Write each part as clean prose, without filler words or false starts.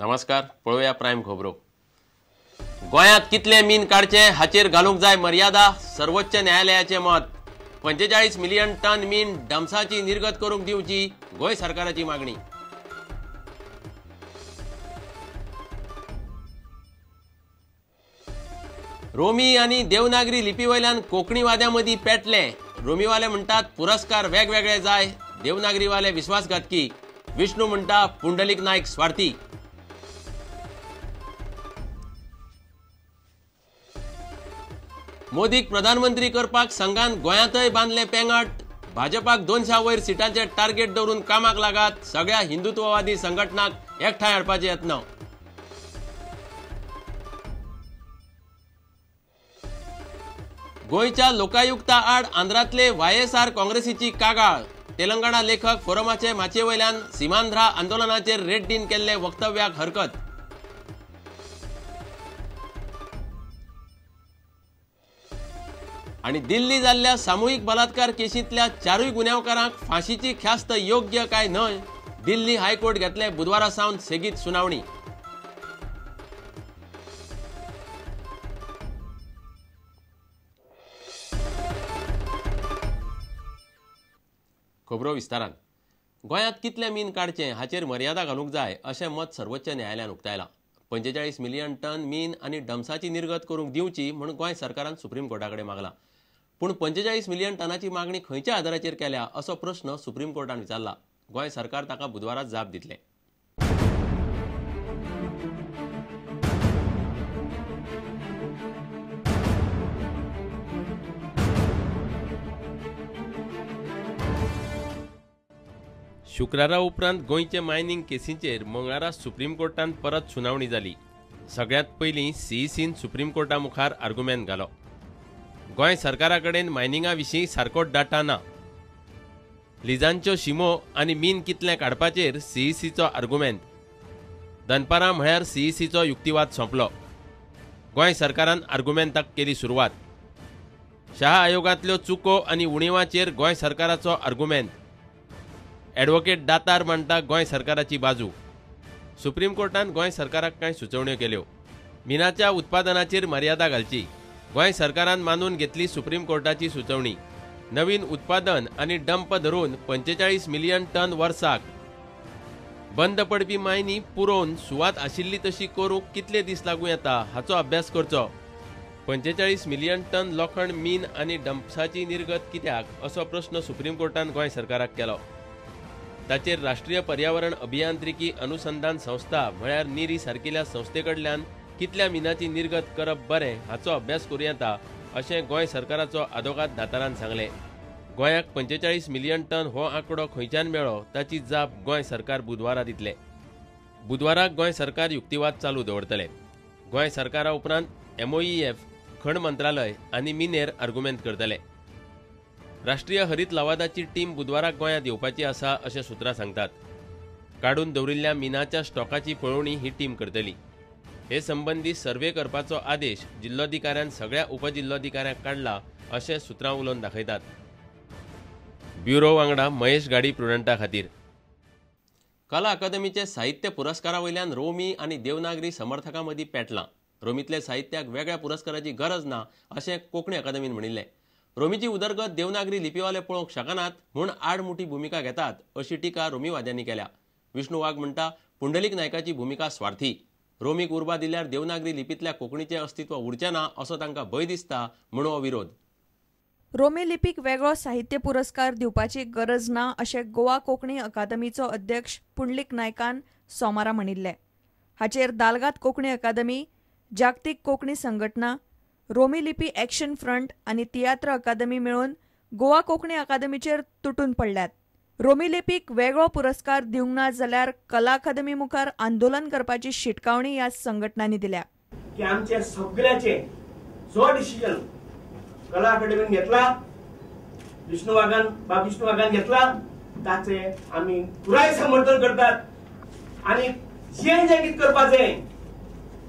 नमस्कार, पळोवया प्रायम खबरो. गोंयांत कितले मीन काडचे हाचेर घालूंक जाय मर्यादा, सर्वोच्च न्यायालयाचें मत. 45 मिलियन टन मीन डम्साची निर्गत करूंक दिवची, गोंय सरकाराची मागणी. रोमी आनी देवनागरी लिपी वयल्यान कोंकणीवाद्यां मदीं पेटलें. रोमीवाले म्हणटात पुरस्कार वेगवेगळे जाय, देवनागरीवाले विश्वासघातकी. विष्णू म्हणटा पुंडलीक नायक स्वार्थी. मोदीक प्रधानमंत्री करपाक संघान गोंयांतय बांदलें पेंगट. भाजपाक 200 वयर सिटांचे टार्गेट दवरून कामाक लागात, सगळ्या हिंदुत्ववादी संघटनांक एकठांय हाडपाचे यत्न. गोंयच्या लोकायुक्ता आड आंध्रांतले वायएसआर काँग्रेसीची कागाळ. तेलंगणा लेखक फोरमाचे माचये वयल्यान सीमांध्रा आंदोलनाचेर रेड्डीन केल्ले वक्तव्याक हरकत. आनी दिल्ली जाल्ल्या सामुहीक बलात्कार केशींतल्या 4 गुन्यांवकारांक फांशीची ख्यास्त योग्य काय न्हय, दिल्ली हायकोर्ट घेतले बुधवारा सावन सेगीत सुनावणी. खबरो विस्तारान. गोंयांत कितलें मीन काडचें हाचेर मर्यादा घालूंक जाय अशें मत सर्वोच्च न्यायालयान उक्तायलां. 45 मिलियन टन मीन आनी डम्साची निर्गत करूंक दिवची म्हूण गोंय सरकारान सुप्रीम कोर्टा कडेन मागलां. पूण 45 मिलियन टनाची मागणी खंयच्या आदाराचेर केल्या असो प्रस्न सुप्रीम कोर्टान विचारला. गोंय सरकार ताका बुधवारा जाप दितलें. शुक्रारा उपरांत गोंयचे मायनिंग केसींचेर मंगळारा सुप्रीम कोर्टान परत सुनावणी जाली. सगळ्यांत पयलीं सीईसीन सुप्रीम कोर्टा मुखार आर्गुमेंत घालो. गोंय सरकारा कडेन मायनिंगा विशीं सारको डाटा ना. लिजांच्यो शिमो आनी मीन कितलें काडपाचेर सीईसीचो आर्गुमेंत. दनपारां म्हळ्यार सीईसीचो युक्तिवाद सोंपलो. गोंय सरकारान आर्गुमेंताक केली सुरवात. शाह आयोगांतल्यो चुको आनी उणिवांचेर गोंय सरकाराचो आर्गुमेंत. ॲडव्होकेट दातार मांडटा गोंय सरकाराची बाजू. सुप्रीम कोर्टान गोंय सरकाराक कांय सुचोवण्यो केल्यो. मिनाच्या उत्पादनाचेर मर्यादा घालची. गोंय सरकारान मानून घेतली सुप्रीम कोर्टाची सुचोवणी. नवीन उत्पादन आनी डंप धरून 45 मिलियन टन वर्साक. बंद पडपी मायनी पुरोवन सुवात आशिल्ली तशी करूंक कितले दीस लागूं येता हाचो अभ्यास करचो. 45 मिलियन टन लोखण मीन आनी डंप्साची निर्गत कित्याक असो प्रस्न सुप्रीम कोर्टान गोंय सरकाराक केलो. ताचेर राष्ट्रीय पर्यावरण अभियांत्रिकी अनुसंधान संस्था म्हळ्यार निरी सारकिल्या संस्थे कडल्यान कितल्या मिनाची निर्गत करप बरें हाचो अभ्यास करूं येता अशें गोंय सरकाराचो आदोगाद दातारान सांगलें. गोंयाक 45 मिलियन टन हो आंकडो खंयच्यान मेळ्ळो ताची जाप गोंय सरकार बुधवारा दितलें. बुधवाराक गोंय सरकार युक्तिवाद चालू दवरतलें. गोंय सरकारा उपरांत एमओईएफ, खण मंत्रालय आनी मिनेर आर्गुमेंत करतले. राष्ट्रीय हरीत लवादाची टीम बुधवाराक गोंयांत येवपाची आसा अशें सुत्रां सांगतात. काडून दवरिल्ल्या मिनाच्या स्टॉकाची पळोवणी ही टीम करतली. हे संबंदी सर्वे करपाचो आदेश जिल्लोधिकाऱ्यान सगळ्या उपजिल्लोधिकाऱ्यांक काडला अशें सुत्रां उलोवन दाखयतात. ब्युरो वांगडा महेश गाडी, प्रुडंटा खातीर. कला अकादमीचे साहित्य पुरस्कारा वयल्यान रोमी आनी देवनागरी समर्थकां मदीं पेटलां. रोमींतल्या साहित्याक वेगळ्या पुरस्काराची गरज ना अशें कोंकणी अकादमीन म्हणिल्लें. रोमीची उदरगत देवनागरी लिपीवाले पळोवंक शकनात म्हूण आडमुठी भुमिका घेतात अशी टिका रोमीवाद्यांनी केल्या. विष्णू वाघ म्हणटा पुंडलीक नायकाची भुमिका स्वार्थी. रोमीक उर्बा दिल्यार देवनागरी लिपींतल्या कोंकणीचें अस्तित्व उरचें ना असो तांकां भंय दिसता म्हूण हो विरोध. रोमी लिपीक वेगळो साहित्य पुरस्कार दिवपाची गरज ना अशें गोवा कोंकणी अकादमीचो अध्यक्ष पुंडलीक नायकान सोमारा म्हणिल्लें. हाचेर दालगाद कोंकणी अकादमी, जागतीक कोंकणी संघटना, रोमी लिपी ॲक्शन फ्रंट आनी तियात्र अकादमी मेळून गोवा कोंकणी अकादमीचेर तुटून पडल्यात. रोमी लिपीक वेगळो पुरस्कार दिवंक ना जाल्यार कला अकादमी मुखार आंदोलन करपाची शिटकावणी ह्या संघटनांनी दिल्या. की आमचे सगळ्याचे जो डिसिजन कला अकादमीन घेतला, विष्णू वाघान, बाब विष्णू वाघान घेतला, ताचे आमी पुराय समर्थन करतात. आनी जे जे कितें करपाचें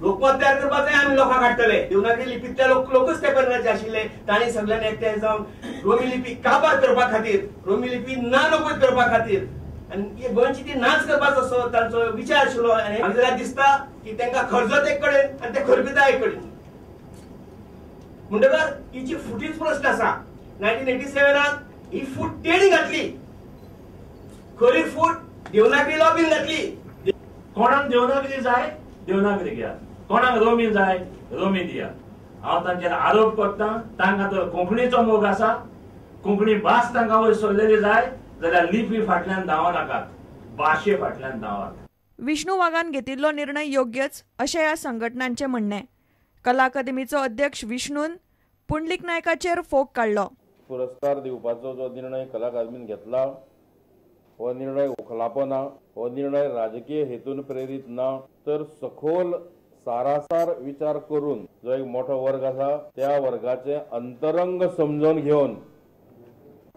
लोकमत तयार करपाचें आमी लोकांक हाडटले. देवनागरी लिपींतले लोकच ते करण्याचे आशिल्ले, तांणी सगळ्यांनी एकठांय जावन रोमी लिपी काबार करपा खातीर, रोमी लिपी ना नपयत करपा खातीर आनी गोंयची ती नाच करपाचो असो तांचो विचार आशिल्लो. आनी म्हाका जाल्यार दिसता की तांकां खर्जत एक कडेन आनी ते खरपिता एक कडेन. म्हणटकर हिची फुटीच प्रश्न आसा. 1987 ही फूट तेणी घातली, खरी फूट देवनागरी लॉबीन घातली. कोणाक देवनागरी जाय देवनागरी घेयात, कोणाक रोमी जाय रोमी दियात. हांव तांचेर आरोप करता, तांकां तर कोंकणीचो मोग आसा, कोंकणी भास तांकां वयर सरलेली जाय जाल्यार लिपी फाटल्यान धांव नाकात, भाशे फाटल्यान धांवात. विष्णू वाघान घेतिल्लो निर्णय योग्यच अशें ह्या संघटनांचें म्हणणें. कला अकादमीचो अध्यक्ष विष्णून पुंडलीक नायकाचेर फोग काडलो. पुरस्कार दिवपाचो जो निर्णय कला अकादमीन घेतला हो निर्णय उखलापो ना, हो निर्णय राजकीय हेतून प्रेरीत ना, तर सखोल सारासार विचार करून जो एक मोठो वर्ग आसा त्या वर्गाचे अंतरंग समजून घेवन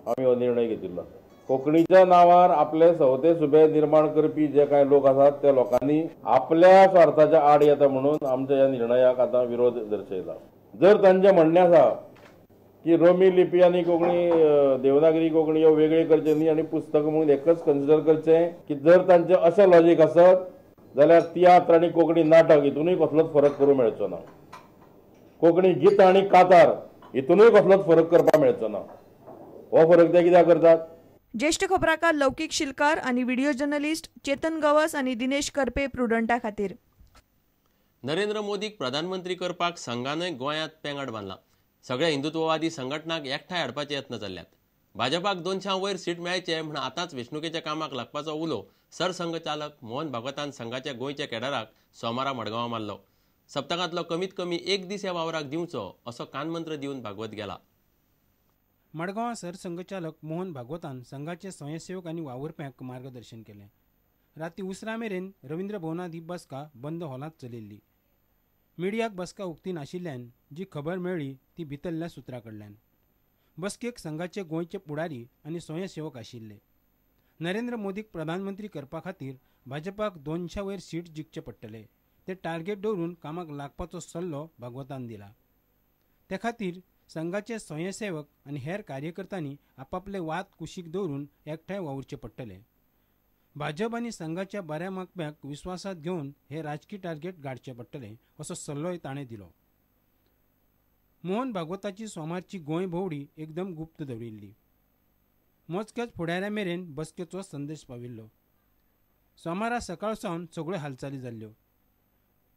आमी हो निर्णय घेतिल्लो. कोंकणीच्या नांवार आपले सवते सुबे निर्माण करपी जे कांय लोक आसात त्या लोकांनी आपल्या स्वार्थाच्या आड येता म्हणून आमच्या ह्या निर्णयाक आतां विरोध दर्शयला. जर तांचें म्हणणें आसा की रोमी लिपी आनी कोंकणी देवनागरी कोंकणी ह्यो वेगळी करचे न्ही आनी पुस्तकां म्हणून एकच कन्सिडर करचें, की जर तांचें अशें लॉजीक आसत जाल्यार तियात्र आनी कोंकणी नाटक हितूनय कसलोच फरक करूंक मेळचो ना, कोंकणी गितां आनी कातार हितूनय कसलोच फरक करपाक मेळचो ना. हो फरक ते कित्याक करतात? ज्येष्ठ खबराकार लौकीक शिलकार आनी व्हिडिओ जर्नलिस्ट चेतन गवस आनी दिनेश करपे प्रुडंटा खातीर. नरेंद्र मोदीक प्रधानमंत्री करपाक संघानय गोंयांत पेंगट बांदला. सगळ्या हिंदुत्ववादी संघटनांक एकठांय हाडपाचे यत्न चल्ल्यात. भाजपाक 200 वयर सीट मेळचे म्हूण आतांच वेंचणुकेच्या कामाक लागपाचो उलो सरसंघचालक मोहन भागवतान संघाच्या गोंयच्या केडराक सोमारा मडगांवां मारलो. सप्तकांतलो कमीत कमी एक दीस ह्या वावराक दिवचो असो कानमंत्र दिवन भागवत गेला. मडगांवां सरसंघचालक मोहन भागवतान संघाचे स्वयंसेवक आनी वावुरप्यांक मार्गदर्शन केलें. राती उसरां मेरेन रवींद्र भवनांत ही बसका बंद हॉलांत चलिल्ली. मिडियाक बसका उक्ती नाशिल्ल्यान जी खबर मेळ्ळी ती भितरल्या सुत्रां कडल्यान. बसकेक संघाचे गोंयचे पुढारी आनी स्वयंसेवक आशिल्ले. नरेंद्र मोदीक प्रधानमंत्री करपा खातीर भाजपाक 200 वयर सीट जिखचे पडटले ते टार्गेट दवरून कामाक लागपाचो सल्लो भागवतान दिला. ते खातीर संघाचे स्वयंसेवक आनी हेर कार्यकर्त्यांनी आपापले वाद कुशीक दवरून एकठांय वावुरचे पडटले. भाजप आनी संघाच्या बऱ्या मागप्यांक विस्वासांत घेवन हे राजकी टार्गेट गाडचे पडटले असो सल्लोय ताणें दिलो. मोहन भागवताची सोमारची गोंय भोंवडी एकदम गुप्त दवरिल्ली. मोजक्याच फुडाऱ्या मेरेन बसकेचो संदेश पाविल्लो. सोमारा सकाळ सावन सगळ्यो हालचाली जाल्ल्यो.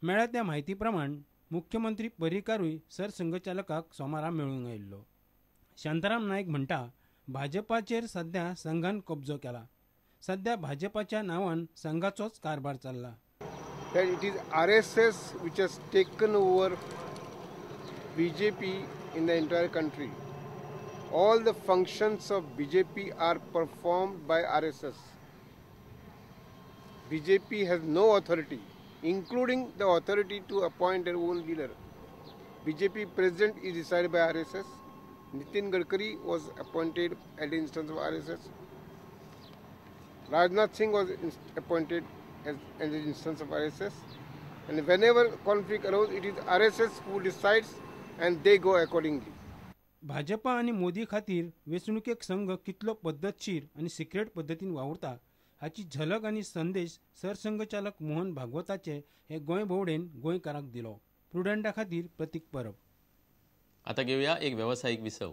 मेळ्ळ्या त्या म्हायती प्रमाण मुख्यमंत्री पर्रीकारूय सरसंघचालकाक सोमारा मेळूंक आयिल्लो. शांताराम नायक म्हणटा, भाजपाचेर सध्या संघान कब्जो केला. सध्या भाजपाच्या नांवान संघाचोच कारभार चल्ला. It is RSS which has taken over BJP in the entire country. All the functions of BJP are performed by RSS. BJP has no authority, including the authority to appoint their own leader. BJP president is decided by RSS. Nitin Gadkari was appointed at the instance of RSS. Rajnath Singh was appointed at the instance of RSS. And whenever conflict arose, it is RSS who decides and they go accordingly. Bhajpa आनी मोदी खातीर वेंचणुकेक संघ कितलो पद्दतशीर आनी secret पद्दतीन वावुरता हाची झलक आनी संदेश सरसंघचालक मोहन भागवताचे हे गोंय भोंवडेन गोंयकारांक दिलो. प्रुडंटा खातीर प्रतीक परब. आता घेऊया एक व्यावसायिक विसव.